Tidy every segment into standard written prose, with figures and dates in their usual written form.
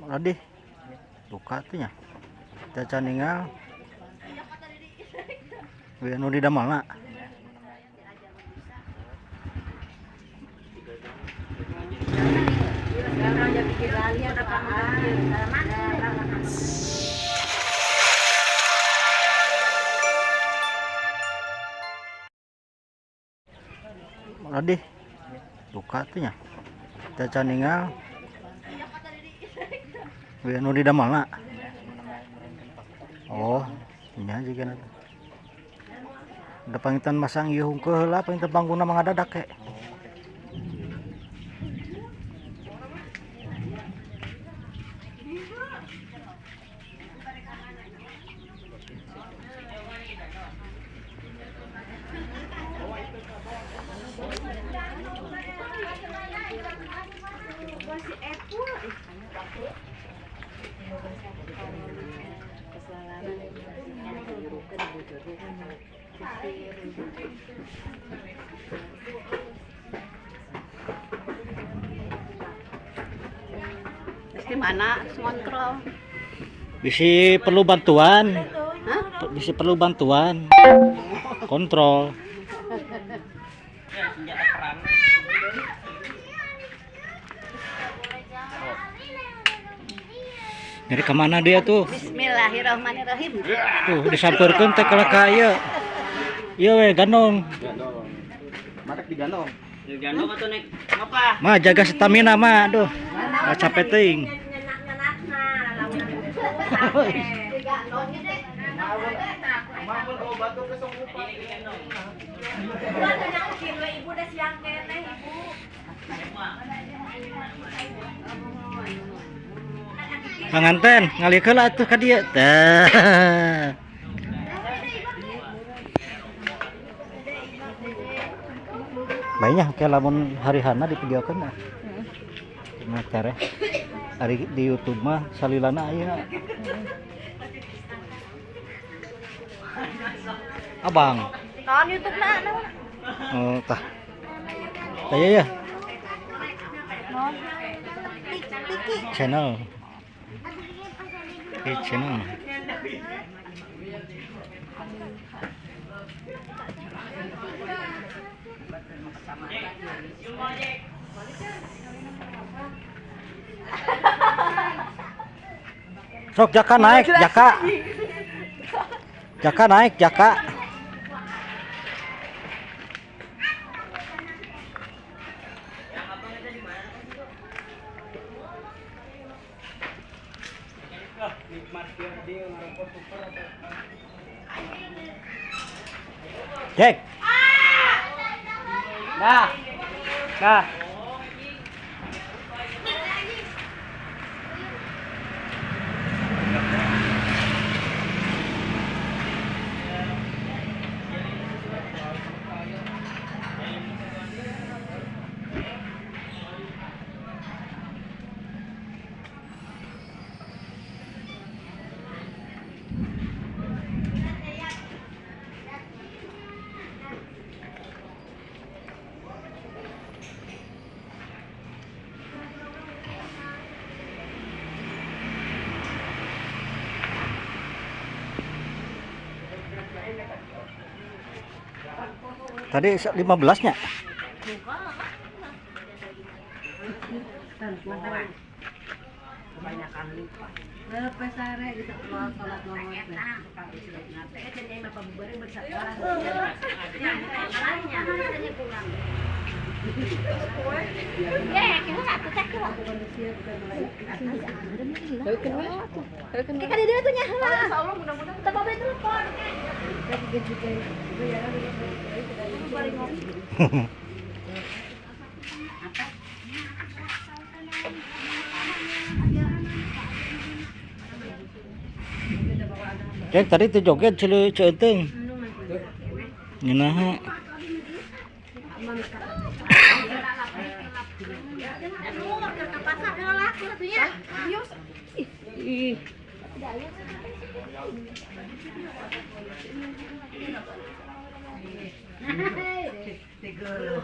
Radih duka tuh nya. Teu ninggal. We nu di damalna. Radih duka tuh nya. Teu ninggal. We nu di damalna. Oh, nya juga nanti. Udah pangitan masang ieu hungkeu heula pangitan panggungna mah ngadadak ke. Di mana ngontrol? Bisi perlu bantuan. Hah? Bisi perlu bantuan. Kontrol. Dari kemana dia tuh? Bismillahirrahmanirrahim. Tuh disampeurkeun teh ka ieu. Ieu we gandong. Gandong. Matak digandong. Digandong atau naik apa? Ma jaga stamina ma, aduh. Nggak capek teuing. Panganten ngalikeun atuh ka dieu. Tah. Banyak kayak lamun hari hana divideokeun mah. Nah, tereh. Ari di YouTube mah salilana aya. Abang. Naon YouTube na naon? Oh, tah. Tah ya. Channel. Di channel. Sok Jaka naik, Jaka. Jaka naik, Jaka. Jack. Dah. Dah. Tadi 15 nya. Cek tadi tuh joget cile ceuteng. Ngeunah.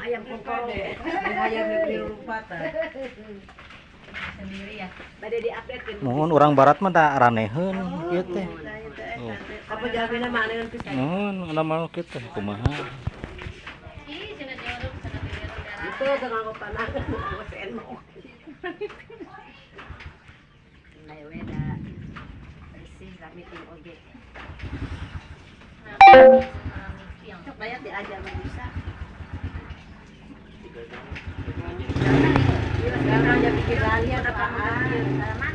Ayam kompor. Ayam Sendiri ya. Bade di-update kan. Mohon orang barat mah da araneheun ieu teh. Oh. Apa jawabna mana pisan. Mohon nama kieu teh kumaha. Itu dengan panah sen. Cok bayar diajar mah bisa. Sekarang aja pikir lagi apaan.